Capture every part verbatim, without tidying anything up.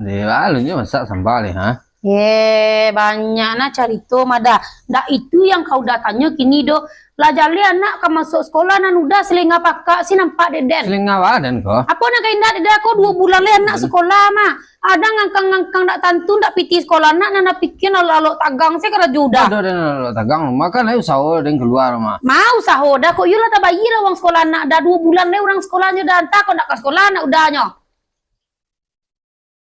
Deh, alunyo masak samba leh, ha? Eh, banyak nah carito mah Da. Ndak itu yang ka Uda tanyo kini doh. Lah jaleh anak ka masuak sekolah nan Uda, salengah pakak se nampak dek den. Salengah apo den ko? Apo nan ka indak dek den ko, duo bulan leh anak sekolah mah. Uda ngangkang-ngangkang ndak tantu, ndak pitih sekolah anak, nan pikia alok-alok tagang se karajo Uda. Ado den alok tagang, makan ayo usaho den kalua mah. Ma usaho Da, kok iyo lah tabayia lah uang sekolah anak Da, duo bulan leh urang sekolahnyo Da, antah kok ndak ka sekolah anak Uda nyo.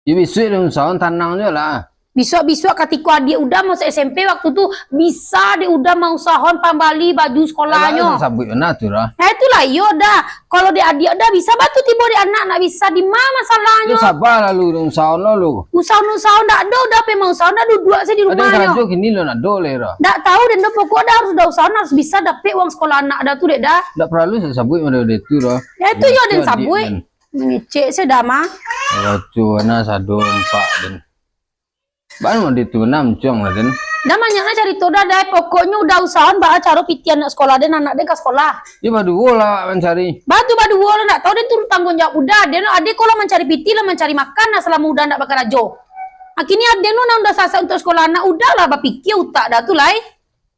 Yo, bisuak den usahoan, tanang juo lah. Bisuak-bisuak katiko adiak Uda masuak S M P waktu tu, bisa dek Uda mausahon pambali baju sekolahnyo. Alah, sabuik bana tu lah. Nah, itulah iyo Da. Kalau dek adiak Uda bisa, baa tu tibo dek anak ndak bisa, di ma masalahnyo? Yo, saba lalu, den usahoan lo lu. Usahoan-usahoan ndak ado, Uda pai mausahon, Uda duduak se di rumahnyo. Karajo kini lo ndak ado leh, Da. Ndak tahu den doh, pokok Uda harus Uda usahoan, harus bisa dapek uang sekolah anak Uda tu dek Da. Ndak paralu sabuik model itu, Da. Yo, itu yo den sabuik. Mangecek se Da mah. Racuan nah sado ampak den. Baa mode tu nah, muncuang lah den. Da banyak nah carito Da, Da. Pokoknyo Uda usahoan baa caro pitih anak sekolah den, anak den ka sekolah. Yo baduo lah mancari. Baa tu baduo lah, ndak tahu den tu tangguang jawab Uda. Den ade ko lah mancari pitih, lah mancari makan lah salamo Uda ndak bakarajo. Kini ade no nan Uda sasak untuak sekolah anak Uda, lah bapikia utak Da tu lai.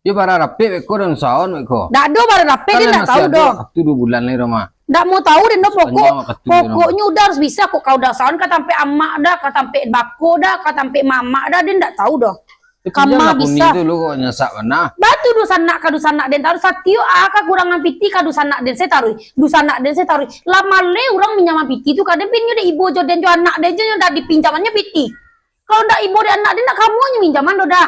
Yo bara rapek beko den usahoan beko. Ndak ado bara rapek, den ndak tahu doh. Wakatu duo bulan lai, Roma. Ndak mau tahu den doh, pokok, pokoknyo Uda harus bisa kok ka Uda usahoan ka tampek amak Da, ka tampek bako Da, ka tampek mamak Da, den ndak tahu doh. Ka ma bisa. Dulu kok nyasak bana. Baa tu dunsanak ka dunsanak den taruih, satiok a kakurangan pitih ka dunsanak den se taruih, dunsanak den se taruih. Lah maleh urang minjaman pitih tu ka den, pinyo dek ibo jo den jo anak den jo nyo Da dipinjamannyo pitih. Kalau ndak ibo dek anak den, ndak ka amuahnyo minjaman doh Da.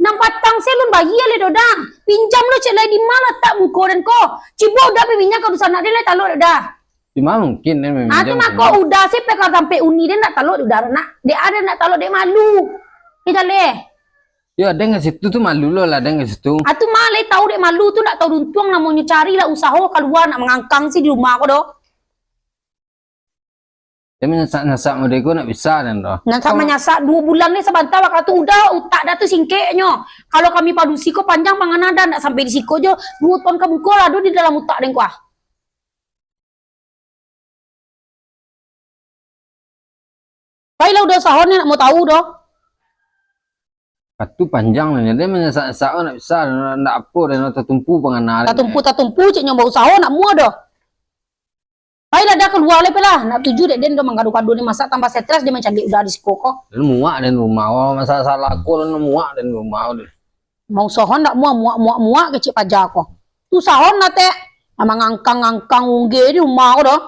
Nan patang se alun bayia leh doh Da. Pinjam lo ciek lai, di ma latak muko den ko. Cubo Uda pai minjam ka dunsanak den lai talok doh Da. Di ma mungkin den maminjam. Ah, tu mako Uda se pai ka tampek uni den ndak talok doh Da, nak. Dek a den ndak talok dek malu. Yo jaleh. Yo, den ka situ tu malu lo lah, den ka situ. Ah, tu ma lai tahu dek malu tu, ndak tahu duntuang namonyo, carilah usaho kalua nak mangangkang se di rumah ko doh. Dia manyasak-nyasak model ko nak bisa den doh. Nyasak manyasak duo bulan ni sabanta wakatu Uda, utak Da tu singkeknyo. Kalau kami padusi ko panjang pangana Da, ndak sampai di siko jo, duo taun ka muko lah ado di dalam utak den ko ah. Pailah Uda usaho ni nak mau tahu doh. Wakatu panjang lah, dia manyasak-nyasak nak bisa, nak apo den, tatumpu pangana den. Tatumpu, tatumpu cek nyo bausaho nak mua doh. Pailah Da kalua lai, pailah. Nak tuju dek den doh manggaduah-gaduah ni, masak tambah stres den mancaliak Uda di siko ko. Den muak den rumah, oh, masalah ko den muak den rumah den. Mau usaho ndak mua, muak, muak, muak kecek paja ko. Tu usaho ndak tek. Mangangkang-ngangkang ungge di rumah ko doh.